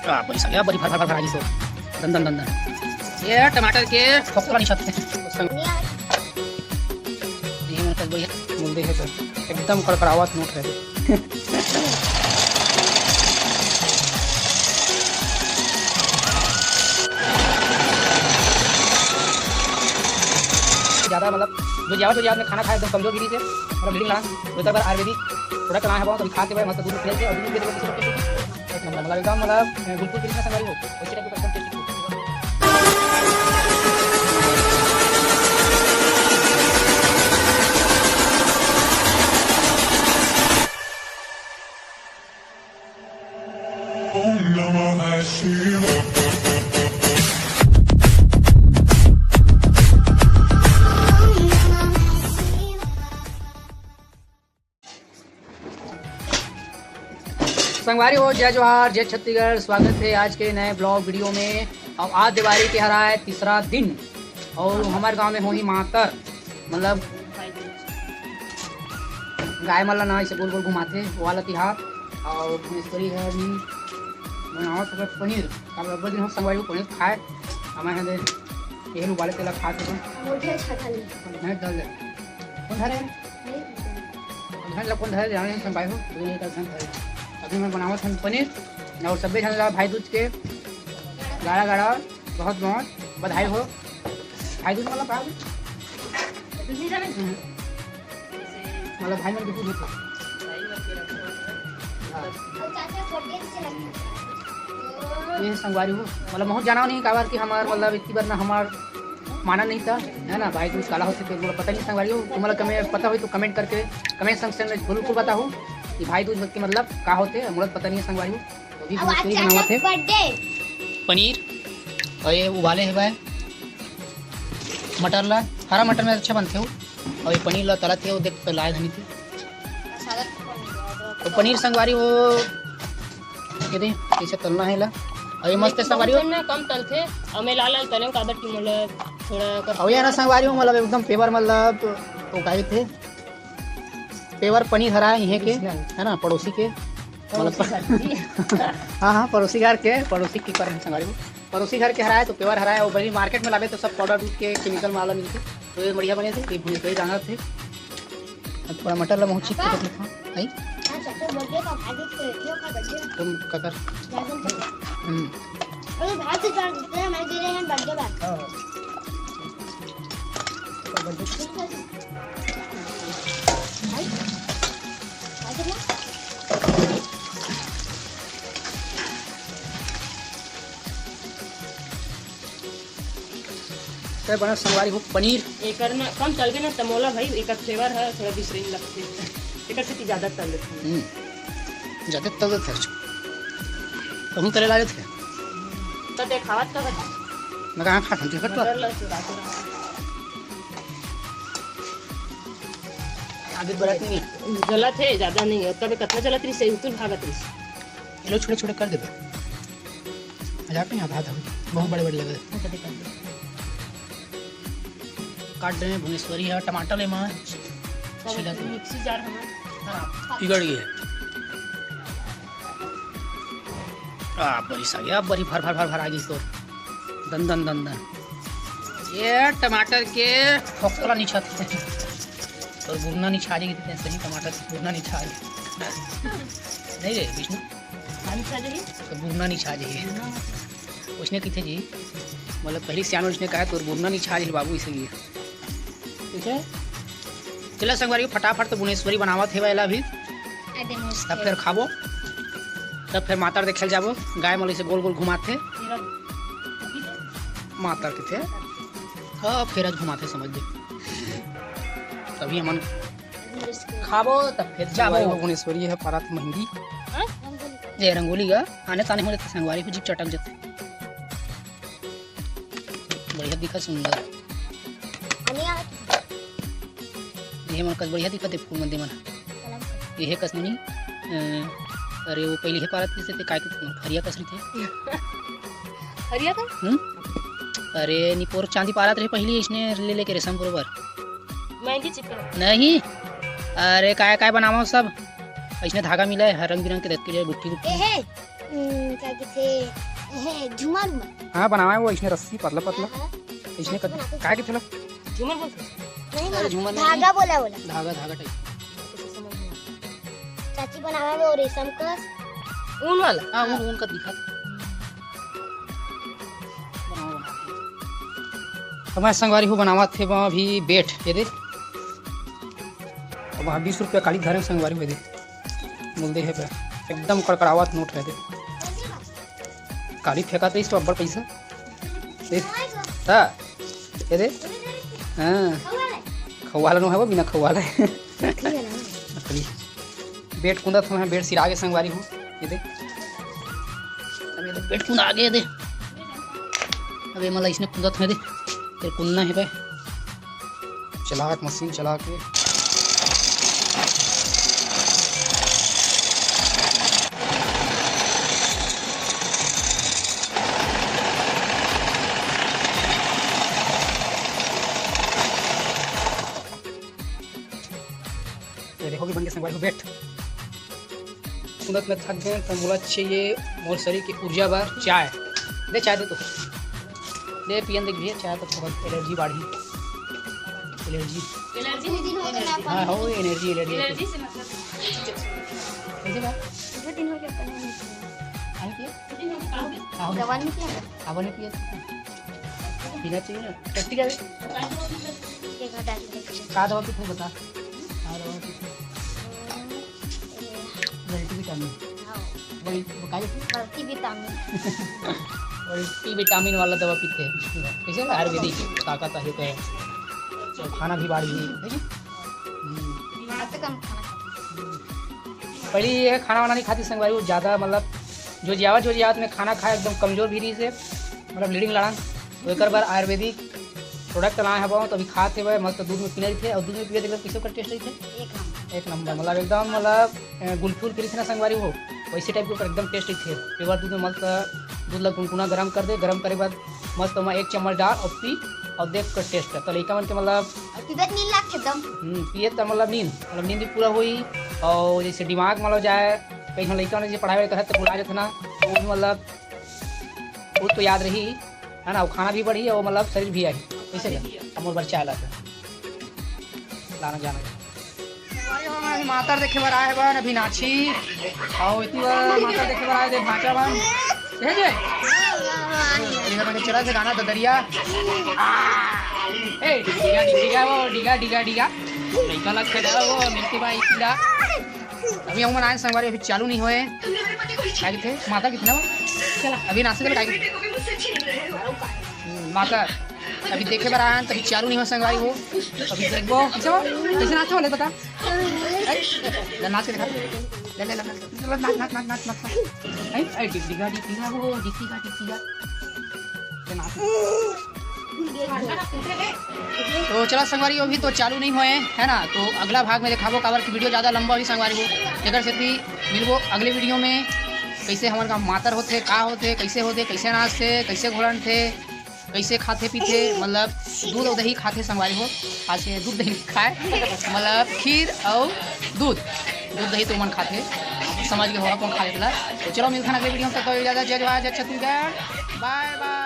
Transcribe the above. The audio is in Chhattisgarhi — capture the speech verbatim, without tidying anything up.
का पैसा गया, बड़ी भर, भर, भर, भर आ गई सो। दन, दन, दन, दन। ये टमाटर के फोकला नहीं छपते। संग-, ये मन कस बढ़िया बोल दे है तो एकदम कड़कड़ावत नोट रहे। ज़्यादा मतलब जो ज़्यादा से ज़्यादा खाना खाए एकदम कमजोर गिरी से, मतलब लीडिंग लाइन, तो एक बार आयुर्वेदिक प्रोडक्ट बनाया है बहुत, अभी खा के भाई मस्त दूध पिए थे और दूध पी के एक नंबर, मतलब एकदम, मतलब, अ, गुलकुल के जितना संगवारी हो, वैसे टाइप का एकदम टेस्टी। संगवारी हो, जय जोहार, जय छत्तीसगढ़। स्वागत है आज के नए ब्लॉग वीडियो में। और आज दिवाली के हरा है तीसरा दिन और हमारे गांव में होही मातर, मतलब गाय मन ला ना इसे गोल गोल घुमाथे, वो वाला तिहार। और भुनेश्वरी है अभी बनावत है पनीर। अब अब्बल दिन हम संगवारी हो पनीर खाए, हमारे यहाँ दे यही उबाले तेला खा सकें। मुझे अच्छा था नहीं। मैं डाल दे। कौन धरे? घर ला कौन धरे जाने नहीं संभाई हो, तो ये कर संभाई। अभी मैं बनावत हन पनीर और सब्बे झन ला भाई दूज के गाड़ा गाड़ा बहुत बहुत बधाई हो। भाई दूज मतलब का होथे? हम्म। मतलब भाई मन के दूज होथे। हाँ। ये संगवारी हो, मतलब बहुत जाना नहीं काबर कि हमार मतलब इतनी बार ना हमार माना नहीं था, है ना, भाई दूज काला होथे, तो मोला पता नहीं संगवारी हो, तुम्हारा कमेंट पता हो तो कमेंट करके, कमेंट सेक्शन में बिल्कुल बताओ कि भाई दूज के मतलब का होथे, मोला पता नहीं है संगवारी हो। तो अभी अब भोजपुरी आज बनावत चाचा है birthday। पनीर और ये उबाले है भाई मटर ला, हरा मटर में अच्छा बनथे वो, और ये पनीर ला तलत है वो, देख तो लाए धनी थे। तो पनीर संगवारी हो, ये दे, कैसे तलना है ला। और ये मस्त है संगवारी हो। ना कम तलथे, और मैं लाल लाल तलेंव काबर कि मोला थोड़ा कर और यार संगवारी हो, मतलब एकदम पेवर, मतलब तो गाई थे पेवर पनीर हरा है, इहे के, है ना, पड़ोसी के, मतलब हाँ, हाँ, पड़ोसी घर के, पड़ोसी की पर संगवारी हो, पड़ोसी घर के हरा है तो पेवर हरा है, वो बनी मार्केट में लाबे तो सब पाउडर दूध के केमिकल वाला मिलथे। तो ये बढ़िया बने थे, ये भुने तो ये जाना थे। अब थोड़ा मटर ला बहुत चीज के देख लेता हूँ। आई? हाँ, चाचा, birthday का भाई के, क्यों का birthday? तुम ककर? राजन का। हम्म। अरे, भाई के जान, जितने हमारे दे रहे हैं birthday बात। हाँ। भाई? भाई कितना? तय बना संगवारी हो पनीर। एकर ना कम चलबे ना त मोला भाई एकर फ्लेवर ह थोड़ा दूसरे ही लगथे। एकर से कि ज्यादा तल देथे। हम्म। ज्यादा तल देथे। कहूं तले लागत है। त देखावत का बता। मैं कहां खात हूं, देखत तो। बटर लहसुन डाल के रहा। आगे बढ़त नहीं। गलत है, ज्यादा नहीं है। तबे कितना चलत रही से उतुल भागत रही। ये लो छोटे छोटे कर देबे। मजाक नहीं, आधा आधा। बहुत बड़े बड़े लगे। काट दे भुनेश्वरी है, टमाटर ले मां। छिला के। मिक्सी जार हमार खराब। पिघल गई है। आ, बड़ी सारी, अब बड़ी भर, भर, भर, भर आ गई तोर। दन, दन, दन, दन। ये टमाटर के फोकला नहीं छाते। तोर बुरना नहीं छा जाएगी, इतने सही टमाटर के बुरना नहीं छा जाएगी। नहीं रे, विष्णु। पानी खा जाइए। तो बुरना नहीं छा जाइए। उसने किथे जी, मतलब पहली सियान उसने कहा, "तोर बुरना नहीं छा जाइए बाबू, इसीलिए।" ठीक है, चला संगवारी, फटाफट तो भुनेश्वरी बनावत हे वाला अभी, अरे मुश्किल। तब फिर खाबो, तब फिर मातर देखे जाबो। गाय मन ल इसे गोल गोल घुमाथे, तेरा मातर किथे। हाँ, फेर आज घुमाथे, समझ ले। तभी हमन खाबो, तब फेर जाबो। भाई, वो भुनेश्वरी है, पारत मेहंदी। हाँ? ये रंगोली का आने ताने होले संगवारी को जीप चटक जथे। बढ़िया दिखा, सुंदर। ये मन कस बढ़िया दिखत हे फूल मन दे मन। ये कस नोनी, अ, अरे वो पहली हे पारत किसे ते काय के फूल, हरिया कस रहिथे। हरिया का? हम्म? अरे निपोर चांदी पारत रहे पहली, इसने ले लेके रेशम बरोबर। मेहंदी चिपका। नहीं, अरे काय काय बनावा सब, इसने धागा मिला है, हर रंग बिरंग के देख के लिए गुट्ठी गुट्ठी। ए हे, हम्म, का कहिथे? हे, झूमर उमर। हाँ, बनावा है वो इसने रस्सी पतला पतला। हाँ, हाँ। इसने चाची बनाते का कहिथे ला? झूमर बोलथे? नहीं, अरे, झूमर नहीं। धागा बोला, बोला। धागा, धागा type। चाची बनावा वो रेशम का। ऊन वाला? हाँ, ऊन, ऊन का दिखा। बनावा, बनावा। तो मैं संगवारी हूँ बनावत हे अभी bat, ये दे। अब वहाँ बीस रुपया काली धरे संगवारी हूँ, ये दे। बोल दे हे बे, एकदम कड़कड़ावत नोट हे दे। काली फेंका तो इस तो अब्बड़ पैसा। ए, ता, ए दे। हाँ। खवाला नो है वो, बिना खवाला है। नकली। Bat कुंदत हूँ, bat सिरा के संगवारी हूँ। ये दे। अब ये दे, bat कुंदा आगे दे। अब ये मला इसने कुंदत है दे। फिर कुंदना है बे। चला के, मशीन चला के। ये देखो कि बन के संगवारी हो bat। कुंदत में थक गए तो मोला चाहिए मोर शरीर के ऊर्जा बर चाय। दे चाय दे तो। दे पियन दे भैया, चाय तो बहुत energy बाढ़ी। Energy। Energy नहीं होता ना हाँ, हो energy, energy। Energy से मतलब। कैसे बा? दो दिन हो गया पहले नहीं पिया। हाँ, पिए? दो दिन हो गया। हाँ, हो। दवा नहीं पिया? हाँ, बने पिए। पीना चाहिए ना। टट्टी का भी? ये घर डाल के देखिए। का दवा पीते बता? का दवा पीते? Multivitamin। हाँ। वही, वो का कहते? Multivitamin। Multivitamin वाला दवा पीते हैं। कैसे ना आयुर्वेदिक ताकत है तो। तो खाना भी बाढ़ी, है कि? हम्म। दिमाग से कम खाना खाते। पहले ये खाना वाना नहीं खाती संगवारी, वो ज़्यादा मतलब जो जियावत, जो जियावत में खाना खाए एकदम कमजोर भी रही से, मतलब leading लड़न। तो एकर बर आयुर्वेदिक product लाए हवं, तो अभी खात हेवय, मस्त दूध में पीना रहिथे, और दूध में पीबे त एकदम कइसे ओकर taste रहिथे? एक नंबर। एक नंबर, मतलब एकदम, मतलब, अ, गुल्फी उल्फी रहिथे ना संगवारी हो, वैसे type के ओकर एकदम taste रहिथे। pure दूध में मस्त दूध ला गुनगुना गरम कर दे, गरम करे बाद मस्त ओमा एक चम्मच डाल और पी, और देख ओकर taste। तो लइका मन के मतलब और पीबे त नींद लागथे एकदम। हम्म, पिए त मतलब नींद, मतलब नींद भी पूरा होई, और जैसे दिमाग मतलब जाए, कहीं लइका मन जैसे पढ़ाई वढ़ाई करत त भुला जाथे ना, तो वो भी मतलब वो तो याद रही, है ना, वो खाना भी बढ़ी और मतलब शरीर भी आई, कैसे का? हम और बच्चा आला था। लाना जाना। अरे, हम अभी मातर देखे बर आए बन, अभी नाची। आओ, इतनी बार मातर देखे बर आए थे, भांचा बन। हे जे? इधर मैंने चला से गाना ददरिया। ए, डिगा, डिगा, वो, डिगा, डिगा, डिगा। लइका लग के वो, मिलके भाई, इतना। अभी हमन आए संगवारी, अभी चालू नहीं होए। का कहिथे? माता कितना बा? चला, अभी नाचे चला, का कहिथे? हम्म, माता, अभी देखे बर आए हन, तभी चालू नहीं हो संगवारी हो। अभी देखबो, कैसे हो? कैसे नाचो ले बता। ए, ले नाच के दिखा। ले, ले, ले, नाच, नाच, नाच, नाच, नाच। ए, ए, डिग, डिगा, डिग, डिगा, वो, डिग, डिगा, डिग, डिगा। ले नाच। तो चला संगवारी, अभी तो चालू नहीं होए, है ना, तो अगला भाग में देखाबो, काबर कि video ज़्यादा लंबा होही संगवारी हो, जेकर सेती मिलबो अगले video में, कैसे हमर गाँव मातर होथे, का होथे, कैसे होथे, कैसे नाचथे, कैसे घोड़नथे, कैसे खाथे पीथे, मतलब दूध और दही खाथे संगवारी हो, आज के दूध दही खाए, मतलब खीर और दूध, दूध दही तो मन खाथे, समझ के होगा कौन खा लेला। तो चलो मिलथन अगले video में, तब तक इजाजत, जय जोहार, जय छत्तीसगढ़, bye bye।